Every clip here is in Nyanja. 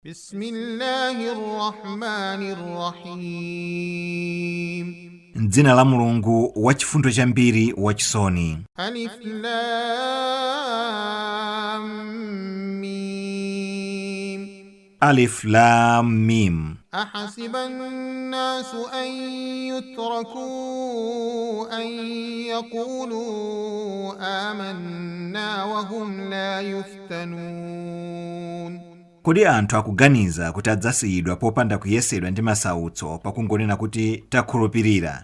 بسم الله الرحمن الرحيم. M'dzina la Mulungu wachifundo chambiri, wachisoni. ألف لام ميم. Alif Lam Mim. أحسب الناس أن يتركوا أن يقولوا آمنا وهم لا يفتنون. Kodi anthu akuganiza kuti adzasiyidwa popanda kuyesedwa ndi masautso pakungonena kuti takhulupirira?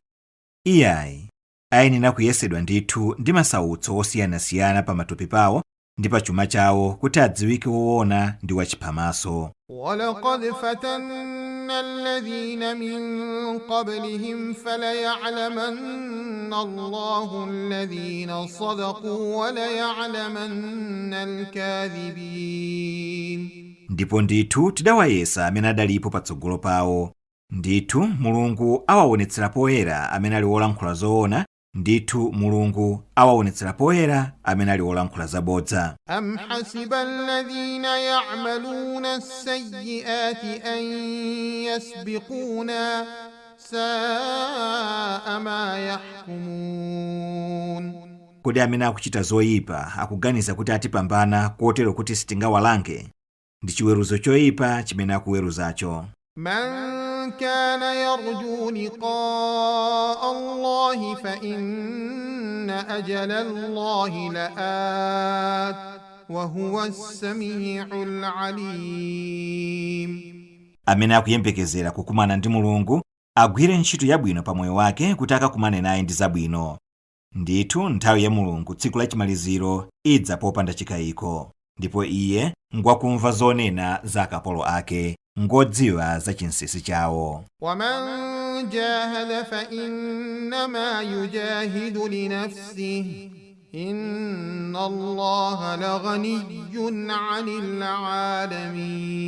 Iyayi, ayenera kuyesedwa ndithu ndi masautso osiyanasiyana pa matupi pawo ndi pa chuma chawo kuti adziwike woona ndi wachiphamaso. ولقد فتنا الذين من قبلهم فليعلمن الله الذين صدقوا وليعلمن الكاذبين. Ndipo ndithu tidawayesa amene adalipo patsogolo pawo. Ndithu Mulungu awaonetsera poyera amene ali wolankhula zoona, ndithu Mulungu awaonetsera poyera amene ali wolankhula zabodza. أم حسب الذين يعملون السيئات أن يسبقونا ساء ما يحكمون. Kodi amene akuchita zoyipa akuganiza kuti atipambana kotero kuti sitingawalange? Ndi chiweruzo choyipa chimene akuweruzacho. من كان يرجو لقاء الله فإن أجل الله لآت وهو السميع العليم. Amene akuyembekezera kukumana ndi Mulungu agwire ntchito yabwino pa moyo wake kuti akakumane naye ndi zabwino. Ndithu nthawi ya Mulungu, tsiku lachimaliziro, idza popanda chikayiko, ndipo Iye ngwakumva zonena za akapolo ake, ngodziwa za chinsinsi chawo. ومن جاهد فإنما يجاهد لنفسه إن الله لغني عن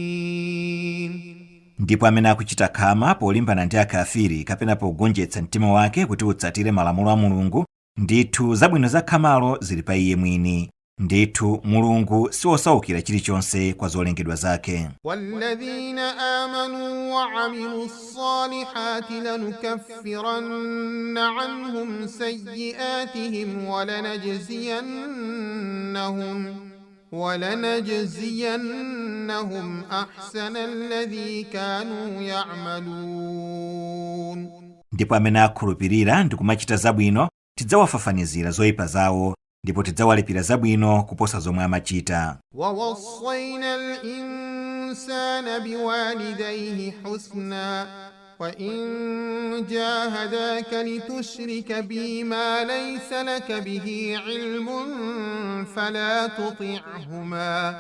العالمين. Ndipo amene akuchita khama polimbana ndi akafiri kapena pogonjetsa mtima wake kuti utsatire malamulo a Mulungu, ndithu zabwino za khamalo zili pa iye mwini. Ndithu Mulungu siwosaukira chilichonse kwa zolengedwa zake. والذين آمنوا وعملوا الصالحات لنكفرن عنهم سيئاتهم ولنجزينهم أحسن الذي كانوا يعملون. Ndipo amene akhulupirira ndi kumachita zabwino, tidzawafafanizira zoyipa zawo ndipo tidzawalipira zabwino kuposa zomwe amachita. ووصينا الإنسان بوالديه حسنا وإن جاهداك لتشرك بي ما ليس لك به علم فلا تطعهما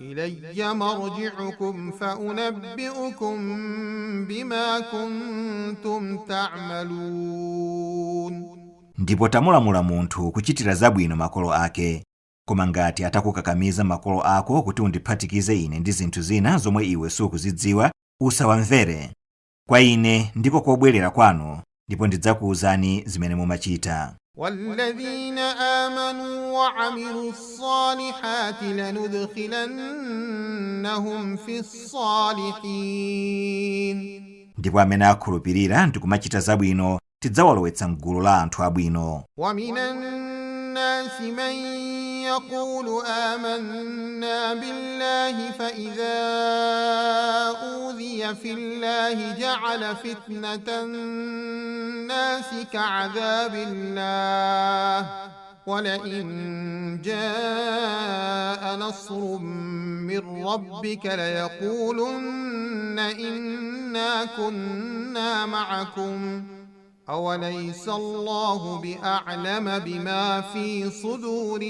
إلي مرجعكم فأنبئكم بما كنتم تعملون. Ndipo tamulamula munthu kuchitira zabwino makolo ake. Koma ngati atakukakamiza makolo ako kuti undiphatikize ine ndi zinthu zina zomwe iwe sukuzidziwa, usawamvere. Kwa ine ndiko kobwerera kwanu, ndipo ndidzakuwuzani zimene mumachita. والذين آمنوا وعملوا الصالحات لندخلنهم في الصالحين. Ndipo amene akhulupirira ndi kumachita zabwino, tidzawalowetsa mgulu la anthu abwino. ومن الناس من يقول آمنا بالله فإذا أوذي في الله جعل فتنة الناس كعذاب الله ولئن جاء نصر من ربك ليقولن إنا كنا معكم أوليس الله بأعلم بما في صدور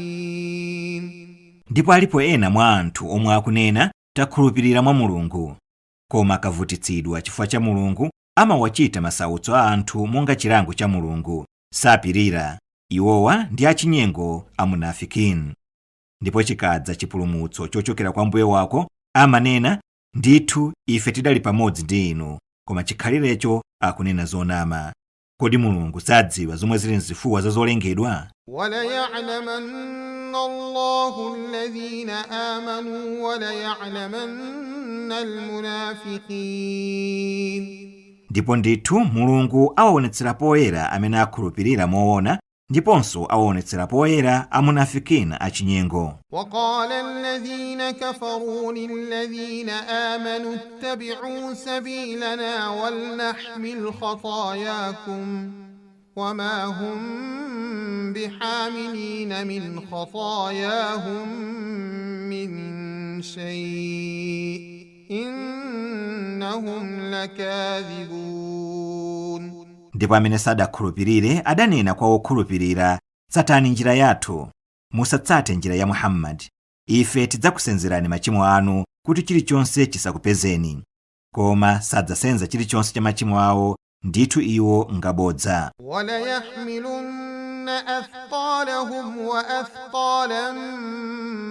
العالمين. Ndipo alipo ena mwa anthu omwe akunena, "Takhulupirira mwa Mulungu." Koma akavutitsidwa chifukwa cha Mulungu, amawachita masautso a anthu monga chilango cha Mulungu. Sapirira. Iwowa ndi achinyengo, amunafikin. Ndipo chikadza chipulumutso chochokera kwa Mbuye wako, amanena, "Ndithu ife tidali pamodzi ndi inu." Koma chikhalirecho akunena zonama. Kodi Mulungu sadziwa zomwe zili mzifuwa za zolengedwa? وليعلمن الله الذين آمنوا وليعلمن المنافقين. Ndipo ndithu Mulungu awaonetsera poyera amene akhulupirira moona, ndiponso awaonetsera poyera amunafikina achinyengo. وقال الذين كفروا للذين آمنوا اتبعوا سبيلنا ولنحمل خطاياكم وما هم بحاملين من خطاياهم من شيء إنهم لكاذبون. Ndipo amene sadakhulupirire adanena kwa okhulupirira, tsatani njira yathu, musatsate njira ya Muhammad, ife tidzakusenzerani machimo anu kuti chilichonse chisakupezeni. Koma sadzasenza chilichonse cha machimo awo, ndithu iwo ngabodza. وليحملن أثقالهم وأثقالا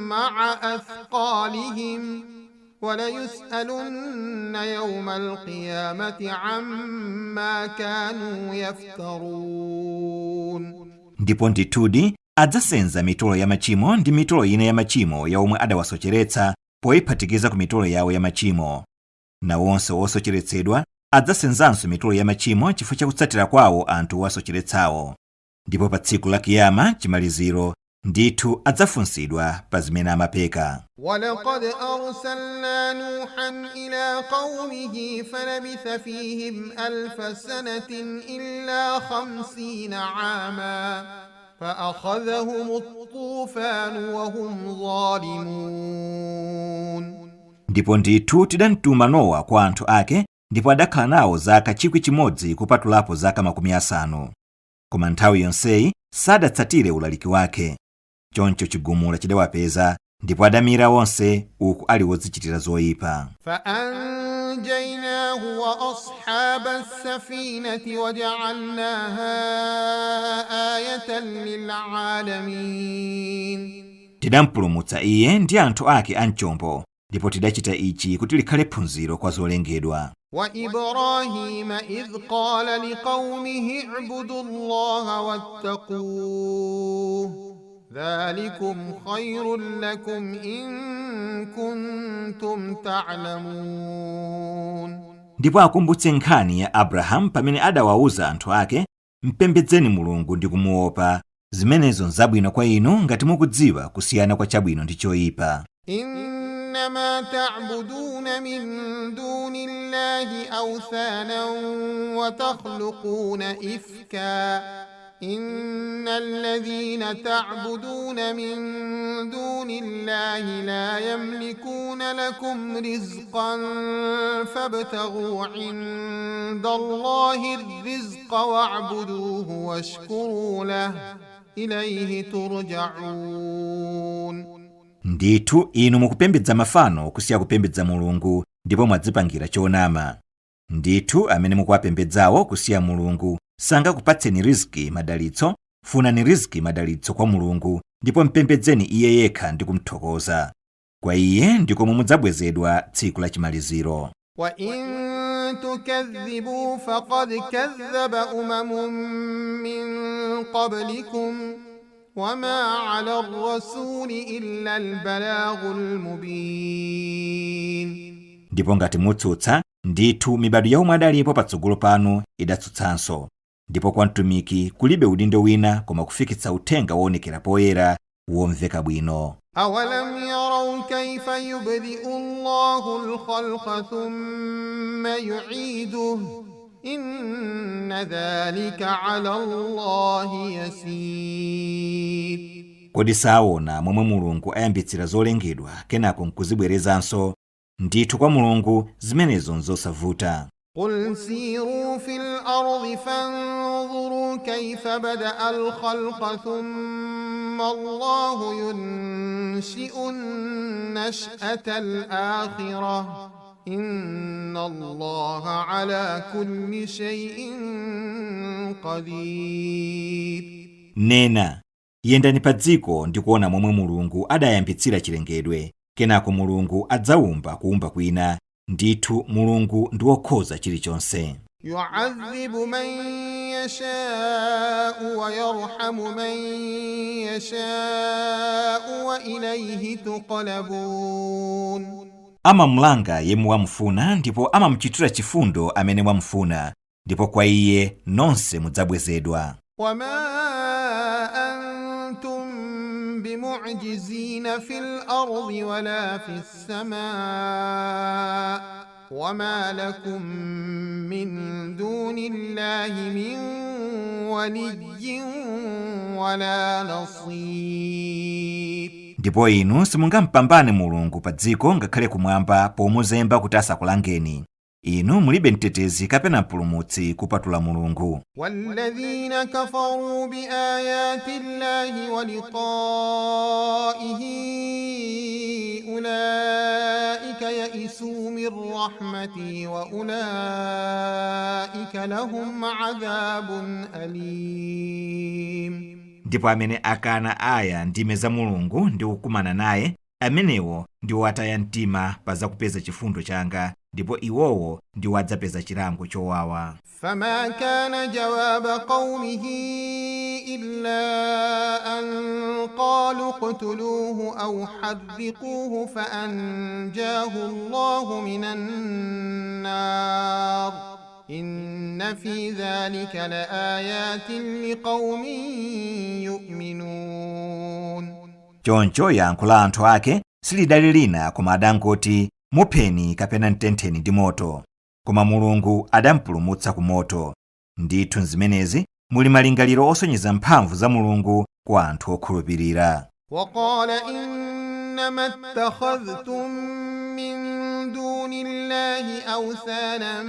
مع أثقالهم وليسألن يوم القيامة عما كانوا يفترون. Ndipo ndithudi adzasenza mitolo ya machimo ndi mitolo ina ya machimo ya omwe adawasocheretsa poyiphatikiza ku mitolo yawo ya machimo. Nawonso osocheretsedwa adzasenzanso mitolo ya machimo chifukwa cha kutsatira kwawo anthu owasocheretsawo. Ndipo pa tsiku la Kiyama, chimaliziro, ndithu adzafunsidwa pa zimene amapeka. ولقد أرسلنا نوحا إلى قومه فلبث فيهم 1000 سنة إلا 50 عاما فأخذهم الطوفان وهم ظالمون. Ndipo ndithu tidamtuma Nowa kwa anthu ake, ndipo adakhala nawo zaka 1000 kupatulapo zaka 50. Koma nthawi yonseyi sadatsatire ulaliki wake. Choncho chigumula chidawapeza, ndipo adamira onse uku ali wodzichitira zoyipa. فأنجيناه وأصحاب السفينة وجعلناها آية للعالمين. Tidampulumutsa iye ndi anthu ake a mchombo, ndipo tidachita ichi kuti likhale phunziro kwa zolengedwa. وإبراهيم إذ قال لقومه اعبدوا الله واتقوه ذلكم خير لكم إن كنتم تعلمون. Ndipo akumbutse nkhani ya Abrahamu pamene adawawuza anthu ake, mpembedzeni Mulungu ndi kumuopa, zimenezo nzabwino kwa inu ngati mukudziwa kusiyana kwa chabwino ndi choyipa. إنما تعبدون من دون الله أوثانا وتخلقون إفكا إن الذين تعبدون من دون الله لا يملكون لكم رزقا فابتغوا عند الله الرزق واعبدوه واشكروا له إليه ترجعون. Ndithu inu mukupembedza mafano kusiya kupembedza Mulungu, ndipo mwadzipangira chonama. Ndithu amene mukuwapembedzawo kusiya Mulungu sangakupatseni riziki, madalitso. Funani riziki, madalitso, kwa Mulungu, ndipo mpembedzeni iye yekha ndi kumthokoza. Kwa iye ndikomwe mudzabwezedwa tsiku la chimaliziro. وإن تكذبوا فقد كذب أمم من قبلكم وما على الرسول إلا البلاغ المبين. Ndipo ngati mutsutsa, ndithu mibado ya omwe adalipo patsogolo panu idatsutsanso, ndipo kwa mtumiki kulibe udindo wina koma kufikitsa uthenga woonekera poyera, womveka bwino. أولم يروا كيف يبدئ الله الخلق ثم يعيده إن ذلك على الله يسير. Kodi saona momwe Mulungu ayambitsira zolengedwa kenako nkuzibwerezanso? Ndithu kwa Mulungu zimenezo nzosavuta. قل سيروا في الأرض فانظروا كيف بدأ الخلق ثم الله ينشئ النشأة الآخرة إن الله على كل شيء قدير. Nena, yendani pa dziko ndi kuona momwe Mulungu adayambitsira chilengedwe, kenako Mulungu adzawumba kuwumba kwina. Ndithu Mulungu ndi wokhoza chilichonse. يعذب من يشاء ويرحم من يشاء وإليه تقلبون. Amamulanga yemwe wamufuna ndipo amamuchitira chifundo amene wamufuna, ndipo kwa iye nonse mudzabwezedwa. وما أنتم بمعجزين في الأرض ولا في السماء وما لكم من دون الله من ولي ولا نصير. Ndipo inu simungampambane Mulungu pa dziko ngakhale kumwamba pomuzemba kuti asakulangeni. Inu mulibe mtetezi kapena mpulumutsi kupatula Mulungu. والذين كفروا بآيات الله ولقائه أولئك يئسوا من رحمتي وأولئك لهم عذاب أليم. Ndipo amene akana aya ndime za Mulungu ndi kukumana naye, amenewo ndiwo ataya mtima pa zakupeza chifundo changa, ndipo iwowo ndiwo adzapeza chilango chowawa. فما كان جواب قومه إلا أن قالوا اقتلوه أو حرقوه فأنجاه الله من النار إن في ذلك لآيات لقوم يؤمنون. Choncho yankho la anthu ake silidali lina koma adangoti, mupheni kapena mtentheni ndi moto. Koma Mulungu adampulumutsa ku moto. Ndithu zimenezi muli malingaliro osonyeza mphamvu za Mulungu kwa anthu okhulupirira. وقال إنما اتخذتم من دون الله أوثانا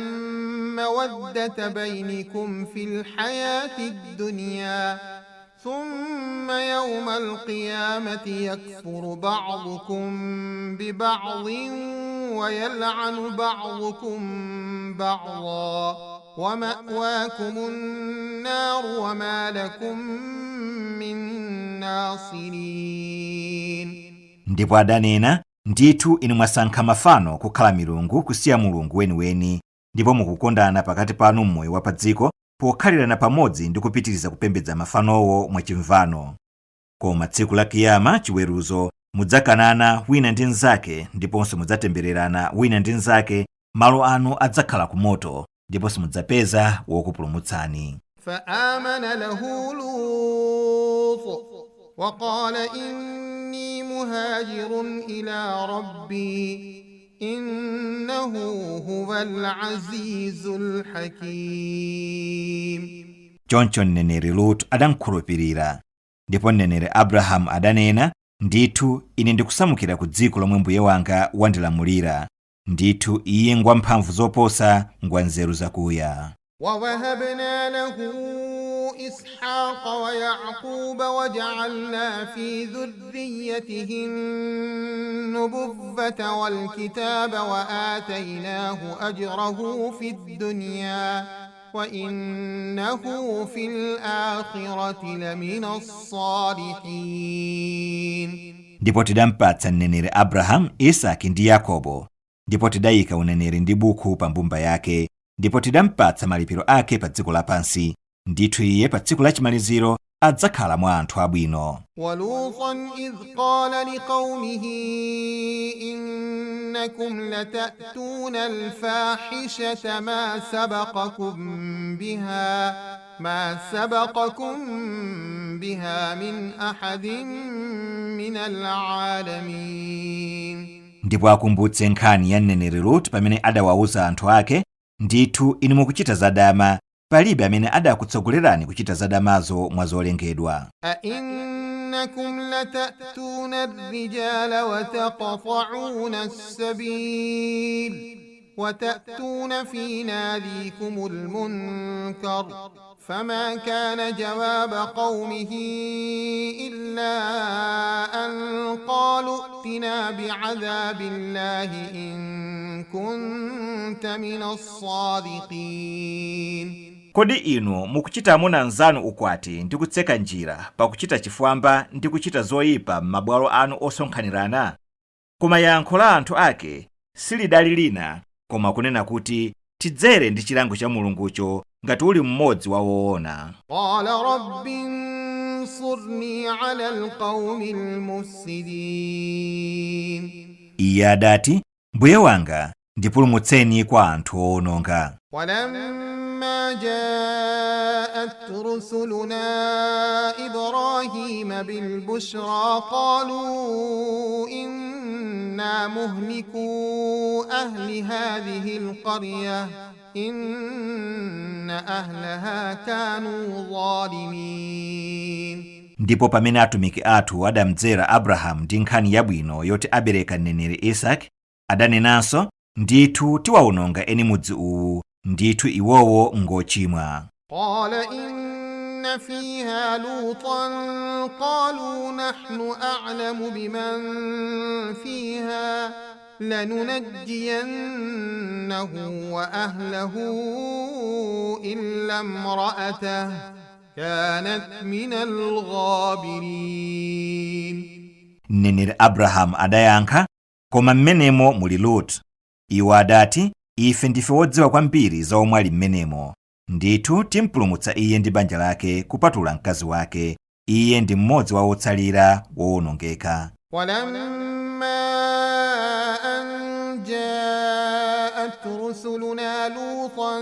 مودة بينكم في الحياة الدنيا ثم يوم القيامة يكفر بعضكم ببعض ويلعن بعضكم بعضا ومأواكم النار وما لكم من ناصرين. Ndipo adanena, ndithu inu mwasankha mafano kukhala milungu kusiya Mulungu weniweni, ndipo mukukondana pakati panu m'moyo wa pa dziko pokhalirana pamodzi ndi kupitiriza kupembedza mafanowo mwachimvano. Koma tsiku la kiyama chiweruzo mudzakanana wina ndi mnzake, ndiponso mudzatembererana wina ndi mnzake. Malo anu adzakhala ku moto, ndipo simudzapeza wokupulumutsani. فآمن له لوط وقال إني مهاجر إلى ربي إنه هو العزيز الحكيم. Choncho mneneri Lutu adamkhulupirira. Ndipo mneneri Abrahamu adanena, ndithu ine ndikusamukira ku dziko lomwe mbuye wanga wandilamulira. Ndithu iye ngwamphamvu zoposa, ngwa nzeru zakuya. ووهبنا له إسحاق ويعقوب وجعلنا في ذريته النبوة والكتاب وآتيناه أجره في الدنيا وإنه في الآخرة لمن الصالحين. Ndipo tidampatsa mneneri Abrahamu Isaki ndi Yakobo, ndipo tidayika uneneri ndi buku pa mbumba yake, ndipo tidampatsa malipiro ake pa dziko lapansi. Ndithu iye pa tsiku lachimaliziro adzakhala mwa anthu abwino. ولوطا إذ قال لقومه إنكم لتأتون الفاحشة ما سبقكم بها من أحد من العالمين. Ndipo akumbutse nkhani ya mneneri Lutu pamene adawawuza anthu ake, ndithu inu mukuchita zadama, palibe amene adakutsogolerani kuchita zadamazo mwa zolengedwa. أئنكم لتأتون الرجال وتقطعون السبيل وتأتون في ناديكم المنكر فما كان جواب قومه إلا أن قالوا ائتنا بعذاب الله إن كنت من الصادقين. Kodi inu mukuchita amuna anzanu ukwati ndi kutseka njira pakuchita chifwamba ndi kuchita zoyipa m'mabwalo anu osonkhanirana? Koma yankho la anthu ake silidali lina koma kunena kuti, Tidzere ndi chilango cha Mulungucho ngati uli mmodzi wa woona. قال رب انصرني على القوم المفسدين. Iye adati, Mbuye wanga, ndipulumutseni kwa anthu owononga. ولما جاءت رسلنا إبراهيم بالبشرى قالوا إنا مهلكو أهل هذه القرية إن أهلها كانوا ظالمين. Ndipo pamene atumiki athu adamdzera Abrahamu ndi nkhani yabwino yoti abereka mneneri Isake, adanenanso, ndithu tiwawononga eni mudzi uwu, ndithu iwowo ngochimwa. قال إن فيها لوطا قالوا نحن أعلم بمن فيها لننجينه وأهله إلا امرأته كانت من الغابرين. Mneneri Abrahamu adayankha, koma mmenemo muli Lot. Iwo adati, ife ndife wodziwa kwambiri za omwe ali mmenemo. Ndithu timpulumutsa iye ndi banja lake kupatula mkazi wake. Iye ndi mmodzi wa otsalira wowonongeka. ولما أن جاءت رسلنا لوطا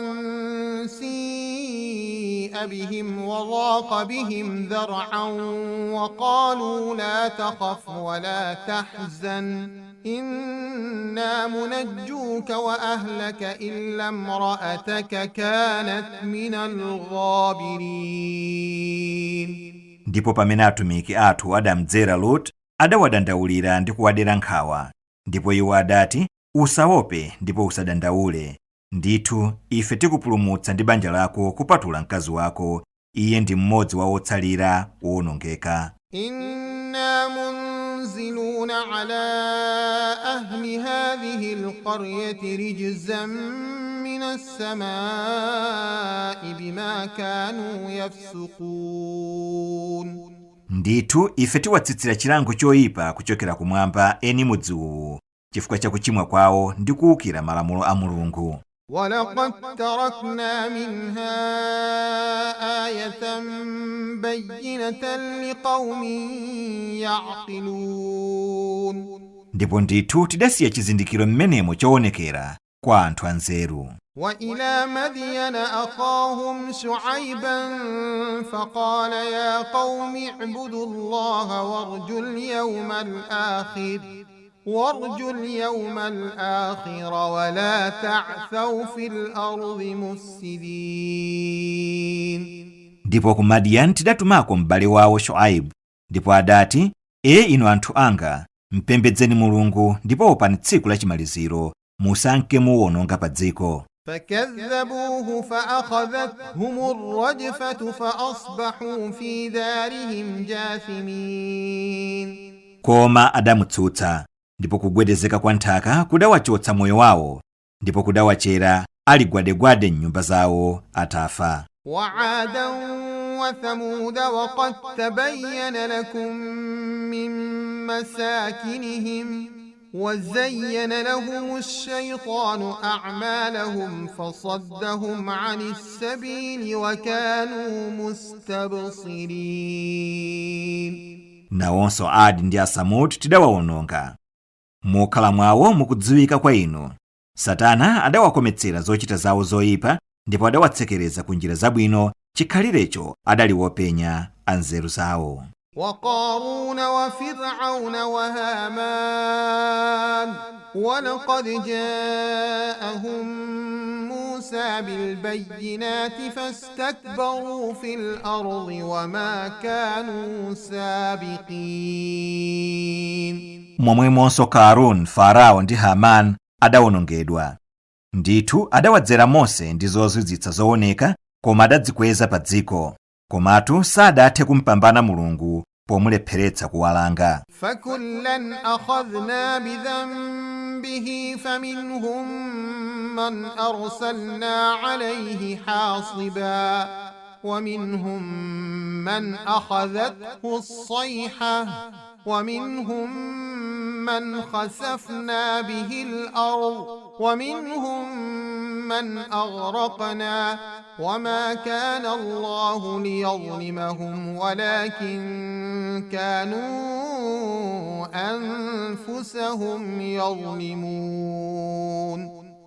سيء بهم وضاق بهم ذرعا وقالوا لا تخف ولا تحزن إنا منجوك وأهلك إلا امرأتك كانت من الغابرين. Ndipo pamene atumiki athu adamdzera Lot, adawadandaulira ndi kuwadera nkhawa. Ndipo iwo adati, usaope ndipo usadandaule. Ndithu ife tikupulumutsa ndi banja lako kupatula mkazi wako. Iye ndi mmodzi wa otsalira wowonongeka. إنا منزلون على أهل هذه القرية رجزا من السماء بما كانوا يفسقون. Ndithu ife tiwatsitsira chilango choyipa kuchokera kumwamba eni mudzi uwu chifukwa cha kuchimwa kwawo ndi kuwukira malamulo a Mulungu. ولقد تركنا منها آية بينة لقوم يعقلون. Ndipo ndithu tidasiya chizindikiro mmenemo choonekera kwa anthu anzeru. وإلى مدين أخاهم شعيبا فقال يا قوم اعبدوا الله وارجوا اليوم الآخر ولا تعثوا في الأرض مفسدين. Ndipo ku Madiyani tidatumako m'bale wawo Shuaibu, ndipo adati, e inu anthu anga, mpembedzeni Mulungu ndipo opani tsiku lachimaliziro, musanke muwononga pa dziko. فكذبوه فأخذتهم الرجفة فأصبحوا في دارهم جاثمين. Koma adamutsutsa, ndipo kugwedezeka kwa nthaka kudawachotsa moyo wawo, ndipo kudawachera ali gwadegwade m'nyumba zawo atafa. وعادا وثمود وقد تبين لكم من مساكنهم وزين لهم الشيطان أعمالهم فصدهم عن السبيل وكانوا مستبصرين. Nawonso Adi ndi Asamud tidawawononga. Mokhala mwawo mukudziwika kwa inu. Satana adawakometsera zochita zawo zoyipa ndipo adawatsekereza ku njira zabwino, chikhalirecho adali wopenya anzeru zawo. وقارون وفرعون وهامان ولقد جاءهم موسى بالبينات فاستكبروا في الأرض وما كانوا سابقين. Momwemonso Karun, Farao ndi Haman adawonongedwa. Ndithu adawadzera Mose ndi zozizwitsa zooneka, koma adadzikweza pa dziko. Komatu sadathe kumpambana Mulungu pomulepheretsa kuwalanga. فكلا أخذنا بذنبه فمنهم من أرسلنا عليه حاصبا ومنهم من أخذته الصيحة ومنهم من خسفنا به الأرض ومنهم من أغرقنا وما كان الله ليظلمهم ولكن كانوا أنفسهم يظلمون.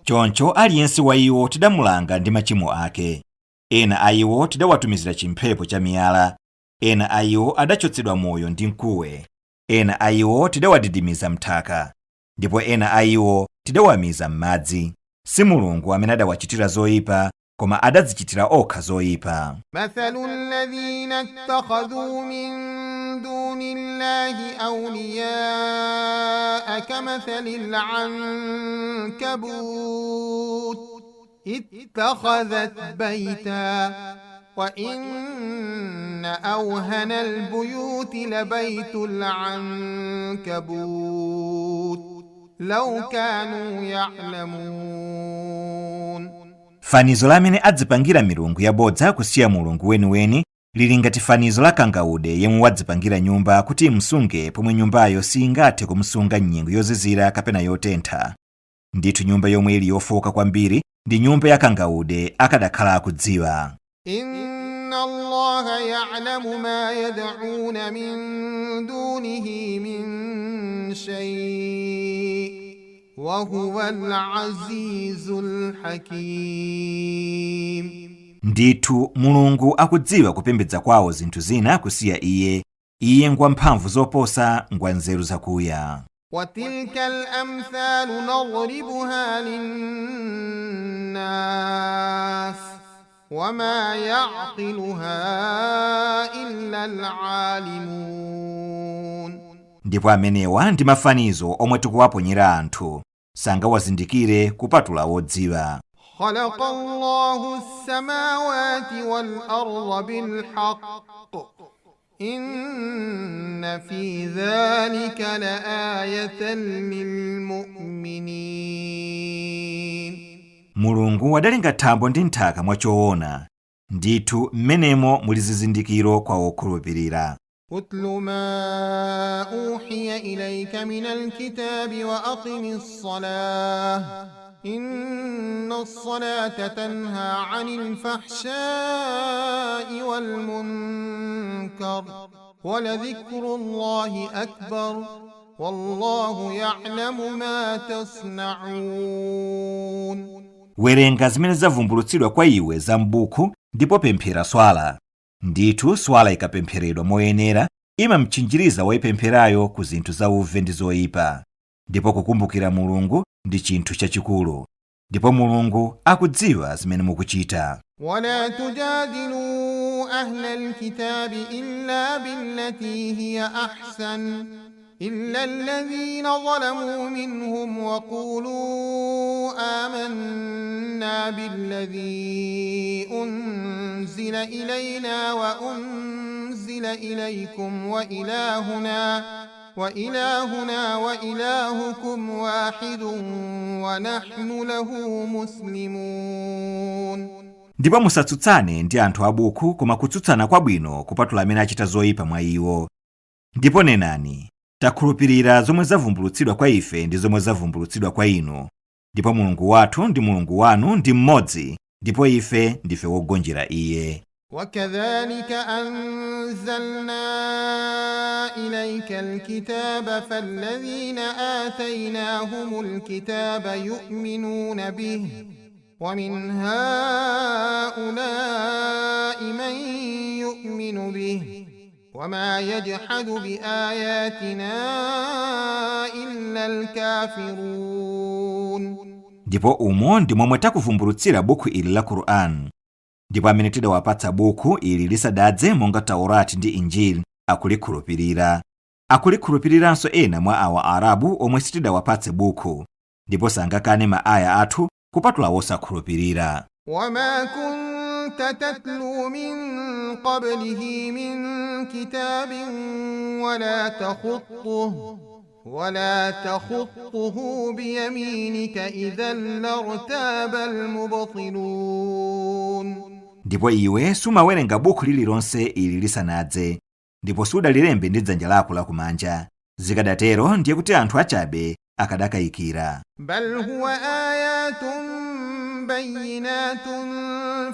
Choncho aliyense wa iwo tidamulanga ndi machimo ake. Ena a iwo tidawatumizira chimphepo cha miyala, ena a iwo adachotsedwa moyo ndi mkuwe, ena a iwo tidawadidimiza mthaka, ndipo ena a iwo tidawamiza m'madzi. Si Mulungu amene adawachitira zoyipa, koma adadzichitira okha zoyipa. مثل الذين اتخذوا من دون الله أولياء كمثل العنكبوت اتخذت بيتا وإن أوهن البيوت لبيت العنكبوت لو كانوا يعلمون. Fanizo la amene adzipangira milungu yabodza kusiya Mulungu weniweni lili ngati fanizo la kangaude yemwe wadzipangira nyumba kuti imsunge, pomwe nyumbayo singathe kumusunga m'nyengo yozizira kapena yotentha. Ndithu, nyumba yomwe ili yofowoka kwambiri ndi nyumba ya kangaude, akadakhala akudziwa. إن الله يعلم ما يدعون من دونه من شيء وهو العزيز الحكيم. Ndithu, Mulungu akudziwa kupembedza kwawo zinthu zina kusiya iye. Iye ngwamphamvu zoposa, ngwa nzeru zakuya. وتلك الأمثال نضربها للناس وما يعقلها إلا العالمون. Ndipo amenewa ndi mafanizo omwe tikuwaponyera anthu, sangawazindikire kupatula wodziwa. خلق الله السماوات والأرض بالحق إن في ذلك لآية للمؤمنين. Mulungu adalenga thambo ndi nthaka mwachoona. Ndithu, mmenemo muli zizindikiro kwa okhulupirira. اتل ما أوحي إليك من الكتاب وأقم الصلاة إن الصلاة تنهى عن الفحشاء والمنكر ولذكر الله أكبر والله يعلم ما تصنعون. Werenga zimene zavumbulutsidwa kwa iwe za m'buku, ndipo pemphera swala. Ndithu, swala ikapempheredwa moyenera imamtchinjiriza woyipempherayo ku zinthu zauve ndi zoyipa, ndipo kukumbukira Mulungu ndi chinthu chachikulu, ndipo Mulungu akudziwa zimene mukuchita. ولا تجادلوا أهل الكتاب إلا بالتي هي أحسن إلا الذين ظلموا منهم وقولوا آمنا بالذي أنزل إلينا وأنزل إليكم وإلهنا وإلهكم واحد ونحن له مسلمون. Ndipo musatsutsane ndi anthu abuku koma kutsutsana kwabwino, kupatula amene achita zoyipa mwa iwo. Ndipo nenani, "Takhulupirira zomwe zavumbulutsidwa kwa ife ndi zomwe zavumbulutsidwa kwa inu, ndipo Mulungu wathu ndi Mulungu wanu ndi mmodzi, ndipo ife ndife wogonjera iye." وكذلك أنزلنا إليك الكتاب فالذين آتيناهم الكتاب يؤمنون به ومن هؤلاء من يؤمن به وما يجحد بآياتنا إلا الكافرون. Ndipo umo ndi momwe takuvumbulutsira buku ili la Qur'an, ndipo amene tidawapatsa buku ili lisadadze, monga Taurati ndi Injili, akulikhulupirira. Akulikhulupiriranso ena mwa awa Arabu omwe sitidawapatse buku, ndipo sangakane ma aya athu kupatula wosakhulupirira. وما كنت تتلو من قبله من كتاب ولا تخطه بيمينك إذا لارتاب المبطلون. Ndipo iwe sumawerenga buku lililonse ili lisanadze, ndipo sudalilembe ndi dzanja lako lakumanja. Zikadatero ndiye kuti anthu achabe akadakayikira. بل هو آيات بينات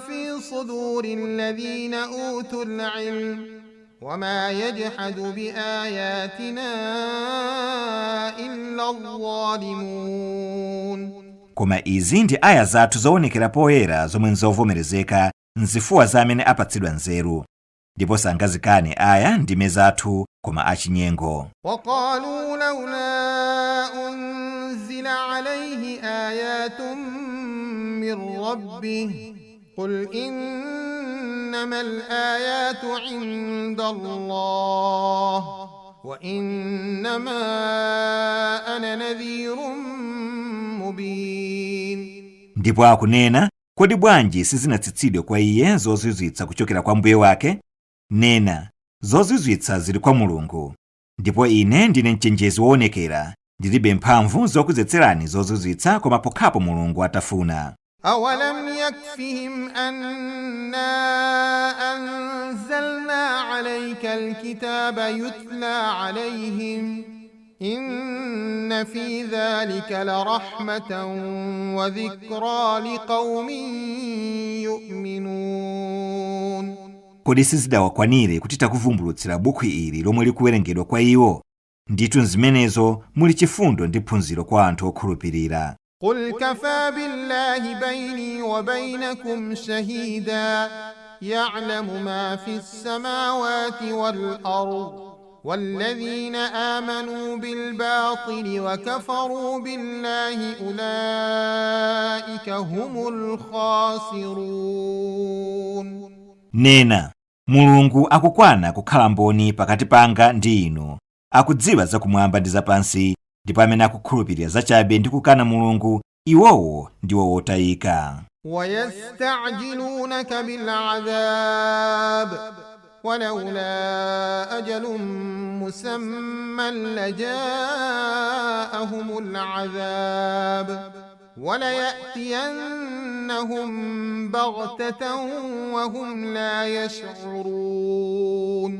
في صدور الذين أوتوا العلم وما يجحد بآياتنا إلا الظالمون. Koma izi ndi aya zathu zoonekera poyera zomwe nzovomerezeka mzifuwa za amene apatsidwa nzeru, ndipo sangazikane aya ndime zathu koma achinyengo. وقالوا لولا أنزل عليه آيات من ربه قل إنما الآيات عند الله وإنما أنا نذير مبين. Ndipo akunena, "Kodi bwanji sizinatsitsidwe kwa iye zozizwitsa kuchokera kwa mbuye wake?" Nena, "Zozizwitsa zili kwa Mulungu, ndipo ine ndine mchenjezi woonekera. Ndilibe mphamvu zokudzetserani zozizwitsa koma pokhapo Mulungu atafuna." أولم يكفهم أنا أنزلنا عليك الكتاب يتلى عليهم إن في ذلك لرحمة وذكرى لقوم يؤمنون. Kodi sizidawakwanire kuti takuvumbulutsira buku ili lomwe likuwerengedwa kwa iwo? Ndithu zimenezo muli chifundo ndi phunziro kwa anthu okhulupirira. قل كفى بالله بيني وبينكم شهيدا يعلم ما في السماوات والأرض والذين آمنوا بالباطل وكفروا بالله أولئك هم الخاسرون. Nena, "Mulungu akukwana kukhala mboni pakati panga ndi inu. Akudziwa zakumwamba ndi zapansi. Ndipo amene akukhulupirira zachabe ndi kukana Mulungu, iwowo ndiwo wotayika." ويستعجلونك بالعذاب ولولا أجل مسمى لجاءهم العذاب وليأتينهم بغتة وهم لا يشعرون.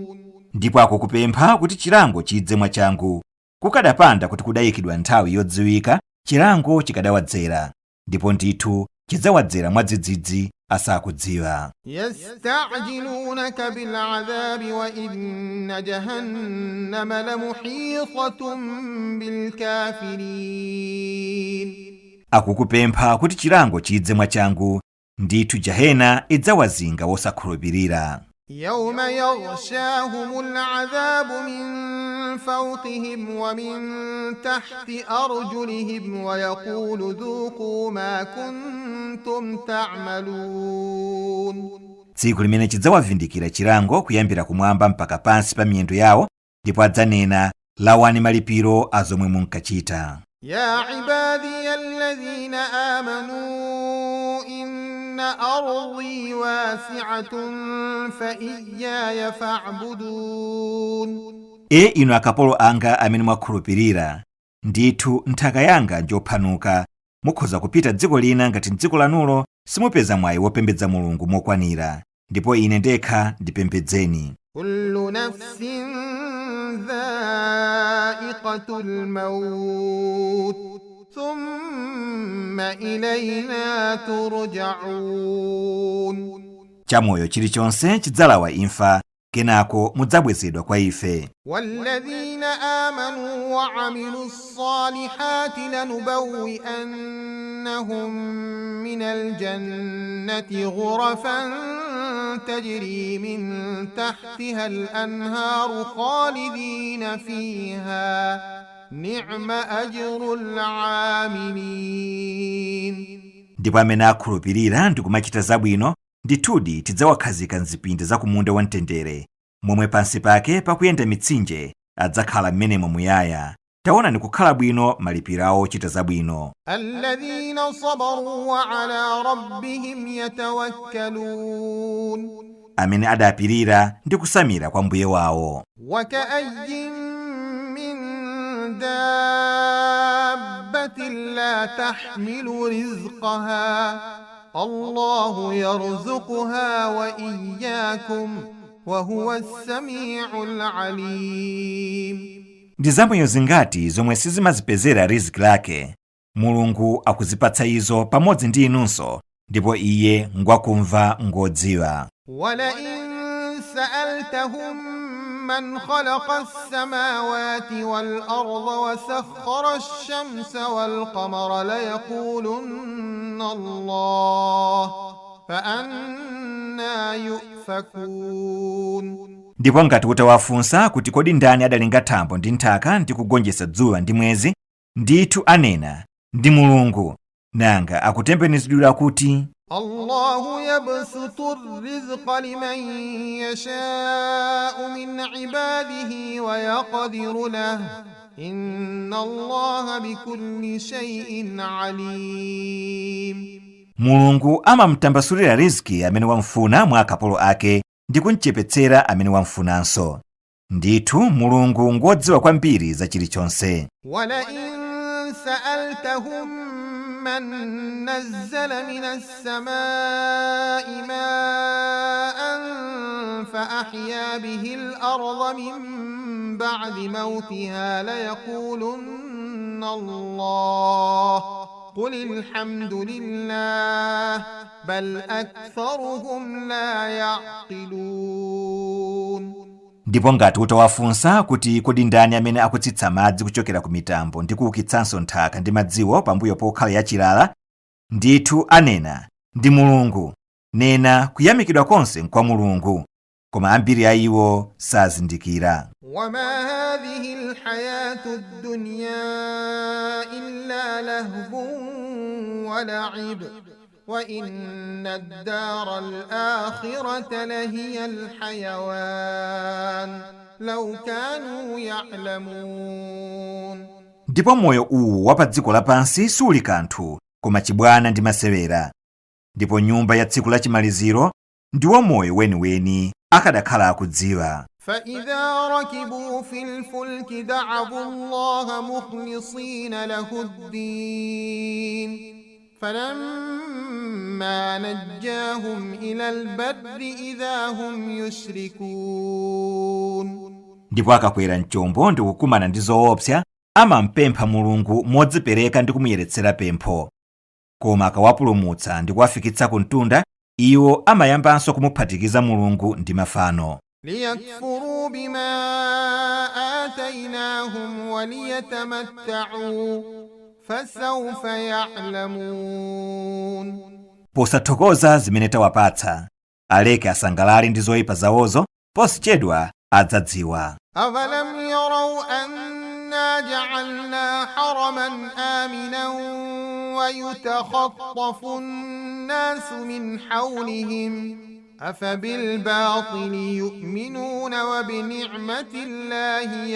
Ndipo akukupempha kuti chilango chidze mwachangu. Kukadapanda kuti kudayikidwa nthawi yodziwika, chilango chikadawadzera, ndipo ndithu chidzawadzera mwadzidzidzi asakudziwa. يستعجلونك بالعذاب وإن جهنم لمحيطة بالكافرين. Akukupempha kuti chilango chidze mwachangu. Ndithu jahena idzawazinga wosakhulupirira. يوم يغشاهم العذاب من فوقهم ومن تحت أرجلهم ويقول ذوقوا ما كنتم تعملون. Tsiku limene chidzawavindikira chilango kuyambira kumwamba mpaka pansi pa miyendo yawo, ndipo adzanena, "Lawani malipiro a zomwe munkachita." يا عبادي الذين آمنوا إن أرضي واسعة فإياي فاعبدون. E inu akapolo anga amene mwakhulupirira, ndithu nthaka yanga njophanuka. Mukhoza kupita dziko lina ngati mdziko lanulo simupeza mwayi wopembedza Mulungu mokwanira, ndipo ine ndekha ndipembedzeni. كل نفس ذائقة الموت ثم إلينا ترجعون. Chamoyo chilichonse chidzalawa imfa, kenako mudzabwezedwa kwa ife. والذين آمنوا وعملوا الصالحات لنبوئنهم من الجنة غرفا تجري من تحتها الأنهار خالدين فيها نعم أجر العاملين. Ndipo amene akhulupirira ndi kumachita zabwino, ndithudi tidzawakhazika mzipinda za kumunda wamtendere momwe pansi pake pakuyenda mitsinje. Adzakhala m'menemo muyaya. Taonani kukhala bwino malipiro awo ochita zabwino. الذين صبروا وعلى ربهم يتوكلون. Amene adapirira ndi kusamira kwa mbuye wawo. وكأي من دابة لا تحمل رزقها الله يرزقها وإياكم وهو السميع العليم. Ndi zamoyo zingati zomwe sizimazipezera riziki lake? Mulungu akuzipatsa izo pamodzi ndi inunso. Ndipo Iye ngwakumva ngodziwa. ولئن سألتهم من خلق السماوات والأرض وسخر الشمس والقمر ليقولن الله فأنى يؤفكون. Ndipo ngati utawafunsa kuti kodi ndani adalenga thambo ndi nthaka ndi kugonjetsa dzuwa ndi mwezi, ndithu anena, ndi Mulungu. Nanga akutembenuzidwira kuti? الله يبسط الرزق لمن يشاء من عباده ويقدر له إن الله بكل شيء عليم. Mulungu amamtambasulira riziki amene wamfuna mwa akapolo ake ndi kumchepetsera amene wamfunanso. Ndithu Mulungu ngodziwa kwambiri za chilichonse. ولئن سألتهم من نزل من السماء ماء فأحيا به الأرض من بعد موتها ليقولن الله قل الحمد لله بل أكثرهم لا يعقلون. Ndipo ngati utawafunsa kuti kodi ndani amene akutsitsa madzi kuchokera ku mitambo ndi kuukitsanso nthaka ndi madziwo pambuyo pokhala yachilala, ndithu anena, ndi Mulungu. Nena, kuyamikidwa konse nkwa Mulungu, koma ambiri a iwo sazindikira. وما هذه الحياة الدنيا إلا لهو ولعب وإن الدار الآخرة لهي الحيوان لو كانوا يعلمون. Ndipo moyo uwu wa pa dziko lapansi suli kanthu koma chibwana ndi masewera, ndipo nyumba ya tsiku lachimaliziro ndiwo moyo weniweni, akadakhala akudziwa. فإذا ركبوا في الفلك دعوا الله مخلصين له الدين فلما نجاهم إلى البر إذا هم يشركون. Ndipo akakwera mchombo ndi kukumana ndi zoopsa, amampempha Mulungu modzipereka ndi kumuyeretsera pempho. Koma akawapulumutsa ndi kuwafikitsa ku mtunda, iwo amayambanso kumuphatikiza Mulungu ndi mafano. ليكفروا بما آتيناهم وليتمتعوا فسوف يعلمون. Posathokoza zimene tawapatsa, aleke asangalale ndi zoyipa zawozo, posachedwa adzadziwa. أولم يروا أنا جعلنا حرما آمنا ويتخطف الناس من حولهم أفبالباطل يؤمنون وبنعمة الله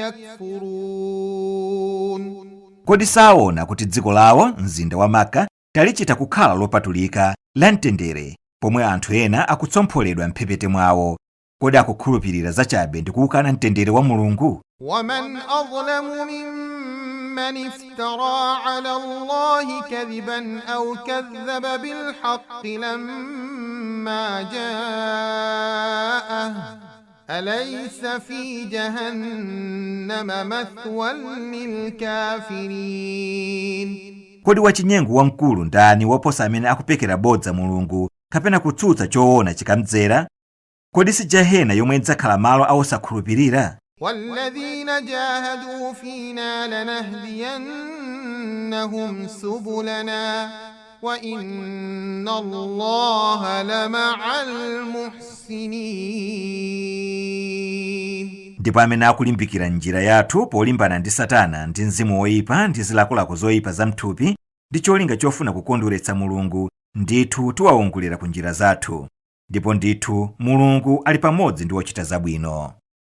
يكفرون. Kodi saona kuti dziko lawo, mzinda wa Maka, talichita kukhala lopatulika la mtendere, pomwe anthu ena akutsompholedwa mphepete mwawo? Kodi akukhulupirira zachabe ndi kuwukana mtendere wa Mulungu? ومن أظلم ممن افترى على الله كذبا أو كذب بالحق لما جاءه أليس في جهنم مثوى للكافرين؟ Kodi wachinyengo wamkulu ndani woposa amene akupekera bodza Mulungu kapena kutsutsa choona chikamdzera? Kodi si jahena yomwe idzakhala malo a osakhulupirira? والذين جاهدوا فينا لنهدينهم سبلنا وإن الله لمع المحسنين. Ndipo amene akulimbikira njira yathu polimbana ndi Satana ndi mzimu woyipa ndi zilakolako zoyipa za mthupi ndi cholinga chofuna kukondweretsa Mulungu, ndithu tiwawongolera ku njira zathu, ndipo ndithu Mulungu ali pamodzi ndi ochita zabwino.